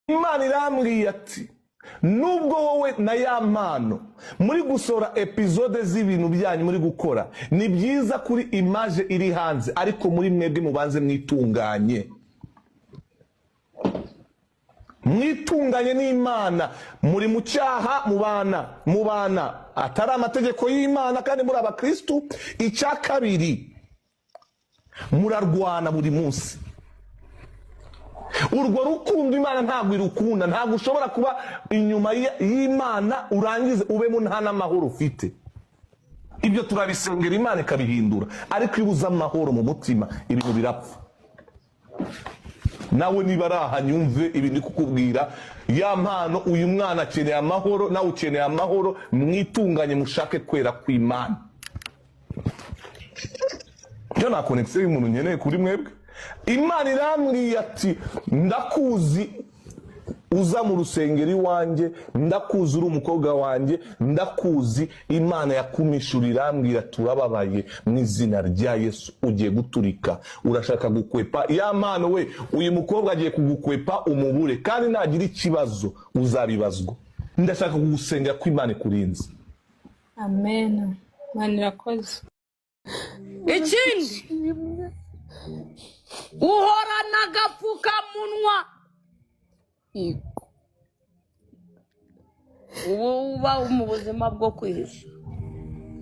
Imana irambwiye ati: "Nubwo wowe na ya mpano muri gusohora episode z'ibintu byanyu muri gukora, ni byiza kuri image iri hanze, ariko muri mwebwe mubanze mwitunganye, mwitunganye n'Imana. Muri mu cyaha, mubana mubana atari amategeko y'Imana kandi muri abakristu. Icya kabiri, murarwana buri munsi. Urwo rukundo Imana ntabwo irukunda. Ntabwo ushobora kuba inyuma y'Imana urangize ubemo nta n'amahoro ufite. Ibyo turabisengera, Imana ikabihindura, ariko iyo ubuze amahoro mu mutima, ibintu birapfa." Nawe niba ari aha, nyumve ibi ndi kukubwira. Ya mpano, uyu mwana akeneye amahoro, nawe ukeneye amahoro. Mwitunganye, mushake kwera kw'Imana. Byo nta connexion y'umuntu nkeneye kuri mwebwe. Imana irambwiye ati: "Ndakuzi uza mu rusengero iwanjye, ndakuzi uri umukobwa wanjye, ndakuzi." Imana yakumishura, irambwira: "Turababaye mu izina rya Yesu. Ugiye guturika, urashaka gukwepa ya mpano we. Uyu mukobwa agiye kugukwepa umubure, kandi nagira ikibazo uzabibazwa. Ndashaka kugusengera ko Imana ikurinze." Amen. Imana irakoze. Ikindi, uhorana agapfukamunwa. Yego. Ubu uba mu buzima bwo kwihisha.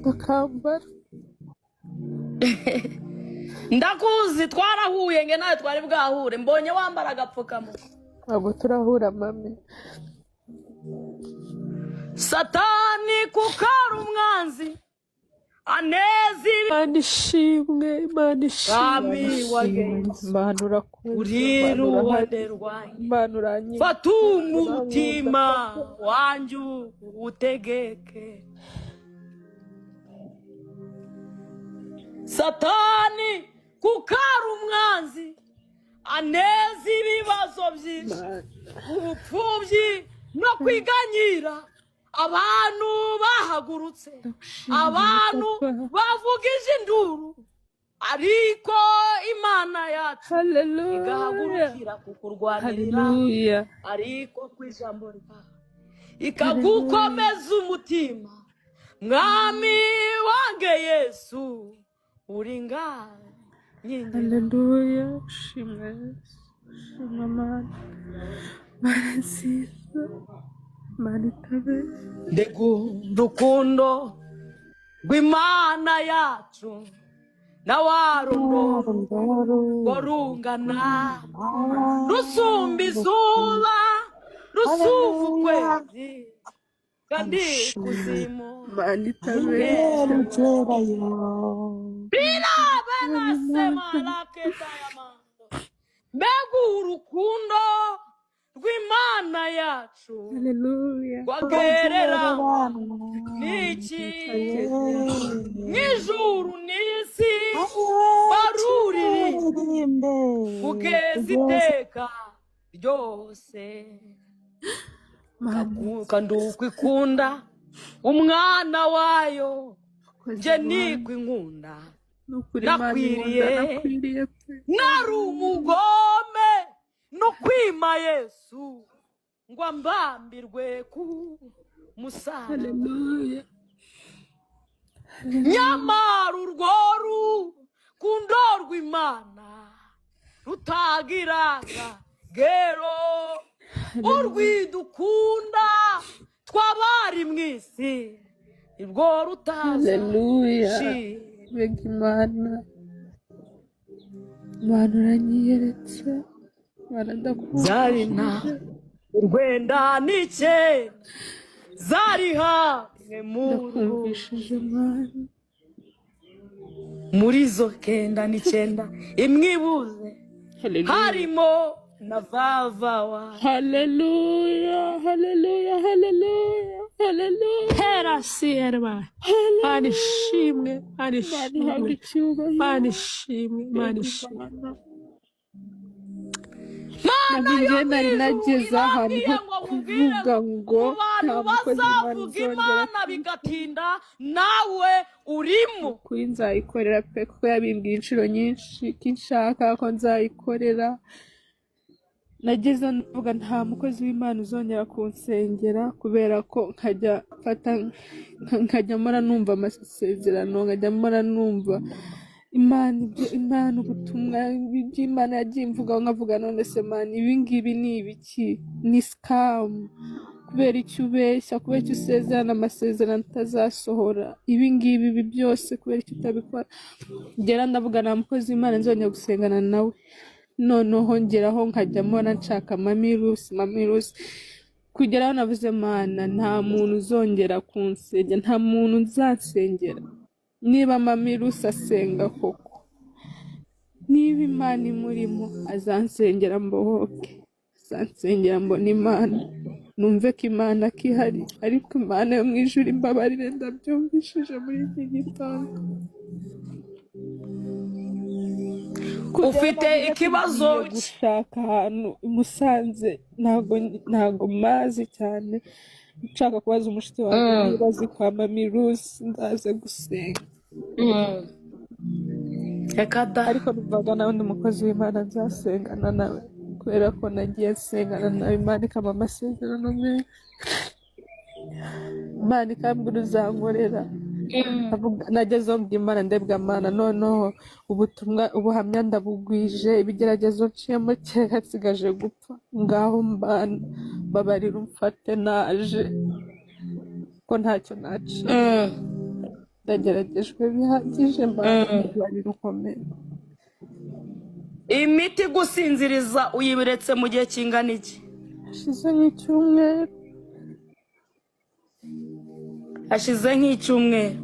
Bakambara. Ndakuzi, twarahuye nge nawe twari bwahure, mbonye wambara agapfukamunwa. Ntabwo turahura, mami. Satani kuko ari umwanzi aneza ibi. Imana ishimwe, Imana ishimwe. Mwami wa Yesu. Imana urakoze. Uri Imana urahari. iruhande rwanjye. Imana uranyibuka. Fata umutima wanjye uwutegeke. Satani kuko ari umwanzi aneza ibibazo byinshi, ubupfubyi no kwiganyira, abantu bahagurutse, abantu bavugije induru, ariko Imana yacu Haleluya. igahagurukira kukurwanirira. Haleluya. Ariko ku ijambo ryawe ikagukomeza umutima. Mwami wange Yesu, uri ngaha nyine. Haleluya. Shimwa Yesu, shimwa Mana, Mana nziza, Mana itabeshya. Mbega urukundo rw'Imana yacu na wa rundo rwo rungana, rusumba izuba, rusumba ukwezi, kandi ikuzimu Mana itabeshya. Birabenasemalaketayamando. Mbega urukundo rw'Imana yacu Haleluya. rwagereranywa n'iki? Mw'ijuru n'isi baruririmbe kugeza iteka ryose. Mana. Kandi uko ikunda umwana wayo, urakoze. Nje Mana. niko inkunda. Ni ukuri Imana inkunda. Nakwiriye. Nakwiriye pe. Nari umugome no kwima Yesu ngo ambambirwe ku musaraba. Haleluya. Nyamara urwo rukundo rw'Imana rutagira akagero, urwidukunda twabari mu isi, nibwo rutaza Haleluya. shira. Mbega Imana, Imana uranyiyeretse, Imana. Zari nta Ndakumvishije. 99 zari hamwe mu rugo. Ndakumvishije, Mana. Muri izo 99 imwe ibuze, Haleluya. harimo na vavawa. Haleluya, haleluya, haleluya, haleluya. Hera sierba. Mana ishimwe, Mana Imana ihabwa ishimwe, icyubahiro. Mana ishimwe, Mana ishimwe. Imana. Mana Ntabwo yo njye nari mu ijuru nageze ahantu irambwiye ho ngo nkubwire kuvuga ngo ngo mu bantu nta mukozi Imana bazavuga izongera Imana bigatinda, nawe urimo. Kuri nzayikorera pe, kuko yabimbwiye inshuro nyinshi ko inshaka ko nzayikorera. Nageze ndavuga nta mukozi w'Imana uzongera kunsengera, kubera ko nkajya mfata nkajya mpora numva amasezerano, nkajya mpora numva Imana, ibyo Imana, ubutumwa iby'Imana yagiye imvugaho, nkavuga none se Mana, ibi ngibi ni ibiki? Ni scam. Kubera icyo ubeshya, kubera icyo usezerana amasezerano utazasohora, ibi ngibi, ibi byose kubera icyo utabikora. Ngera ndavuga nta mukozi w'Imana nzongera gusengana nawe. Noneho ngeraho nkajya mbona nshaka Mami Rusi, Mami Rusi, kugeraho navuze Mana, nta muntu uzongera kunsengera, nta muntu nzasengera. Niba Mami Rusi asenga koko, niba Imana imurimo, azansengera mbohoke, azansengera mbona Imana, numve ko Imana ko ihari. Ariko Imana yo mu ijuru imbabarire, ndabyumvishije muri iki gitondo. Kugera Ufite navuze ati ikibazo ngiye gushaka ahantu i Musanze, ntago mazi cyane, nshaka kubaza umushuti wanjye niba azi kwa Mami Rusi, ndaze gusenga. Reka da. Ariko numvaga nawe undi mukozi w'Imana nzasengana nawe, kubera ko nagiye nsengana nawe Imana ikampa amasezerano menshi, Imana ikambwira uzankorera. Nagezeho mbwira Imana, ndebwa Mana, noneho ubutumwa ubuhamya ndabugwije, ibigeragezo nciyemo kera nsigaje gupfa, ngaho mbana mbabarira umfate naje ko ntacyo naciye, ndageragejwe bihagije, mbana mbabarira unkomere. Imiti igusinziriza uyibiretse mu gihe kingana iki? Hashize nk'icyumweru. Hashize nk'icyumweru.